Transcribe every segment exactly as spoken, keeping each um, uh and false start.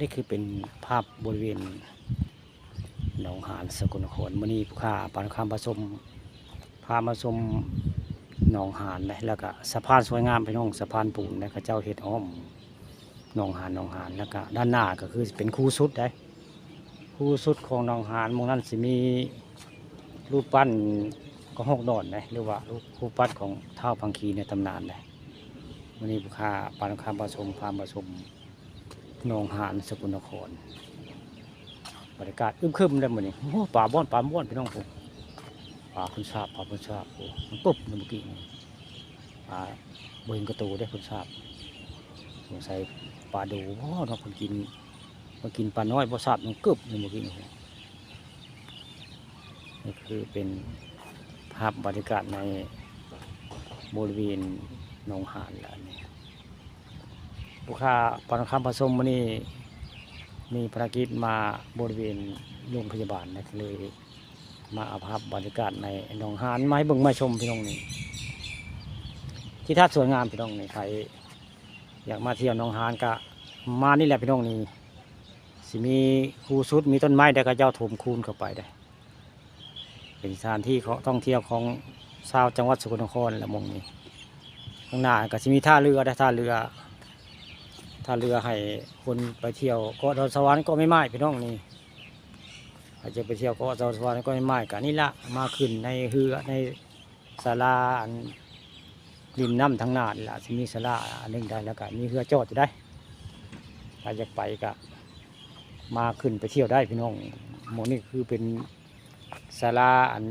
นี่คือเป็นภาพบริเวณหนองหานสกลนคร มื้อนี้ผู้ข้าปานคำผสมพามาชมหนองหานนะ แล้วก็สะพานสวยงามพี่น้อง สะพานปูนนะ เขาเจ้าเฮ็ดอ้อมหนองหาน หนองหาน แล้วก็ด้านหน้าก็คือเป็นคูสุดได้ คูสุดของหนองหาน หม่องนั้นสิมีรูปปั้นกระหอกดอนนะ หรือว่ารูปปั้นของท้าวพังคีในตำนานนะ มื้อนี้ผู้ข้าปานคำผสมพามาชม หนองหานสกลนคร บรรยากาศอึมครึมเลยมื้อนี้ โอ้ ปลาบ้อน ปลาบ้อนพี่น้องผม ปลาพุ้นซาบ ปลาพุ้นซาบ โอ้ มันกบเลยเมื่อกี้นี่ ปลาบ่เห็นกระโตได้พุ้นซาบ สงสัยปลาดูบ่เนาะ เพิ่นกิน เพิ่นกินปลาน้อยบ่ซาบ มันกบเลยเมื่อกี้นี่ นี่คือเป็นภาพบรรยากาศในบริเวณหนองหานแล้วนี่ ผู้ข้าปานคำผสมมื้อนี้มีภารกิจมาบริเวณโรงพยาบาลนะ ก็เลยมาเอาภาพบรรยากาศในหนองหานมาให้เบิ่งมาชมพี่น้องนี่ ที่ท่าสวยงามพี่น้องนี่ ใครอยากมาเที่ยวหนองหานก็มานี่แหละพี่น้องนี่ สิมีคูสุด มีต้นไม้ได้ เขาเจ้าถมคูนเข้าไปได้ เป็นสถานที่ท่องเที่ยวของชาวจังหวัดสกลนครและหม่องนี้ ข้างหน้าก็สิมีท่าเรือได้ ท่าเรือ ท่าเรือให้คนไปเที่ยวเกาะดอนสะหวัน เกาะแม่ไม้พี่น้องนี่ อาจจะไปเที่ยวเกาะดอนสะหวัน เกาะแม่ไม้ก็นี่ละ มาขึ้นในเฮือ ในศาลาอันริมน้ำทางหน้านี่ละ สิมีศาลาอันหนึงได้ แล้วก็มีเฮือจอดอยู่ได้ ถ้าอยากไปก็มาขึ้นไปเที่ยวได้พี่น้อง หม่องนี้คือเป็นศาลาอัน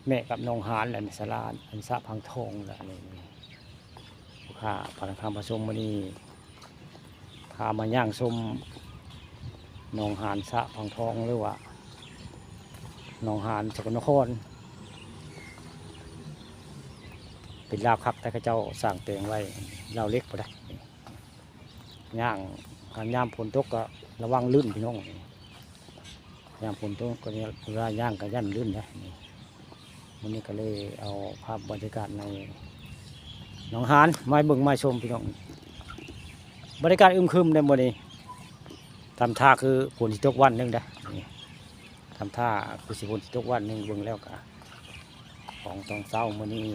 แม่กับหนองหานแหละนี่ ศาลาอันสระพังทองแหละนี่ ผู้ข้าปานคำผสมมื้อนี้พามาย่างชมหนองหานสระพังทอง หรือว่าหนองหานสกลนคร เป็นลาวคัก แต่เขาเจ้าสร้างแปลงไว้ ลาวเหล็กบ่ได้ ย่าง คันยามฝนตกก็ระวังลื่นพี่น้อง ยามฝนตกก็เนี่ย เวลาย่างก็ย่านลื่นนะนี่ มื้อนี้ก็เลยเอาภาพบรรยากาศในหนองหานมาให้เบิ่งมาให้ชมพี่น้อง บรรยากาศอึมครึมในมื้อนี้ ทำท่าคือฝนสิตกวันหนึ่งนะนี่ ทำท่าคือสิฝนสิตกวันหนึ่ง เบิ่งแล้วก็ ของตอนเช้ามื้อนี้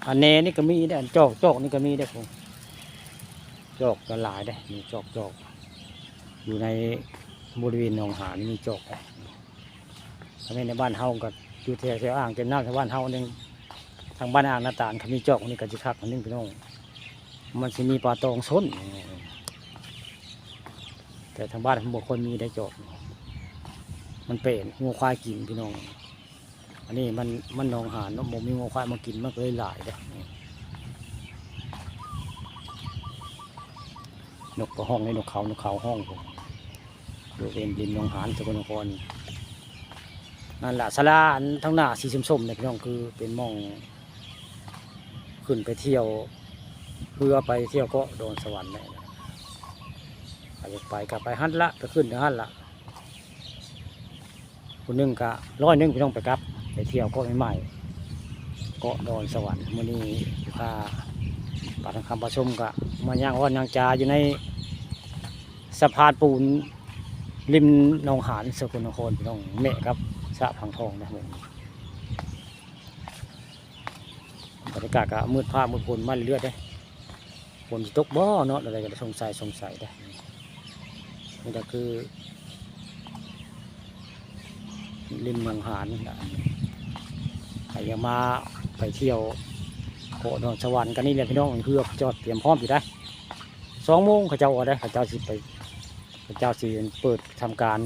อันแหนนี่ก็มีเด้อ อันจอก จอกนี่ก็มีเด้อ ผม จอกก็หลายเด้อ มีจอก จอก อยู่ในบริเวณหนองหานนี่มีจอกเด้อ ถ้าแม่นในบ้านเฮาก็อยู่แถว แถวอ่างเก็บน้ำแถวบ้านเฮานึง ทางบ้านอ่างนาตาลเขามีจอกนี่ก็สิคักอันนึงพี่น้อง มันสิมีปลาตองซน แต่ทางบ้านผมบ่ค่อยมีได้จอก มันเป็นงัวควายกินพี่น้อง อันนี้มัน มันหนองหานเนาะ บ่มีงัวควายมากิน มันก็เลยหลายเด้อ นกก็ฮ้องเลย นกเขา นกเขาฮ้องผม บริเวณริมหนองหานสกลนคร นั่นล่ะ ศาลาอันทางหน้าสีส้มๆเนี่ยพี่น้อง คือเป็นหม่องขึ้นไปเที่ยว เพื่อไปเที่ยวเกาะดอนสะหวันเนี่ย ใครอยากไปก็ไปหั่นละ ไปขึ้นอยู่หั่นละ ผู้หนึ่งก็ร้อยหนึ่งพี่น้อง ไปกลับ ไปเที่ยวเกาะใหม่ๆ เกาะดอนสะหวัน มื้อนี้พาปานคำผสมก็มาย่างอ้อนย่างจาอยู่ในสะพานปูนริมหนองหานสกลนครพี่น้อง แม่กับสระพังทองนะ บรรยากาศก็มืดฟ้ามืดฝนมาเรื่อยๆเด้ ฝนสิตกบ่เนาะ อะไรก็สงสัย สงสัยเด้ นี่ก็คือ ริมหนองหานนี่แหละ ใครอยากมาไปเที่ยวเกาะดอนสะหวันกันนี่แหละพี่น้อง เฮือจอดเตรียมพร้อมอยู่ได้ สองโมงเขาเจ้าออกได้ เขาเจ้าสิไป เขาเจ้าสิเปิดทำการ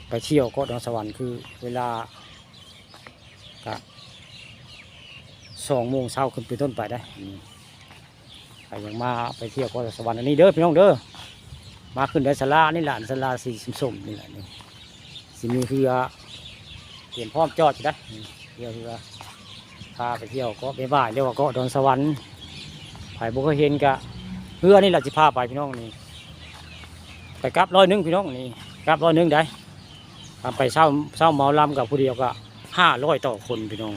ไปเที่ยวเกาะดอนสะหวัน คือเวลา ก็สองโมงเช้าขึ้นเป็นต้นไปได้ อืม ใครอยากมาไปเที่ยวเกาะดอนสะหวันอันนี้เด้อพี่น้องเด้อ มาขึ้นได้ศาลานี่แหละ ศาลาสีส้มๆนี่แหละนี่ สิมีเฮือเตรียมพร้อมจอดอยู่ได้ อืม เฮือ เฮือ พาไปเที่ยวเกาะบ่ายๆ เรียกว่าเกาะดอนสะหวัน ใครบ่เคยเห็นก็ เฮือนี่แหละสิพาไปพี่น้องนี่ ไปกลับร้อยหนึ่งพี่น้องนี่ กลับร้อยหนึ่งได้ ทำไปเช่า เช่าเหมาลำกับผู้เดียวก็ห้าร้อยต่อคนพี่น้อง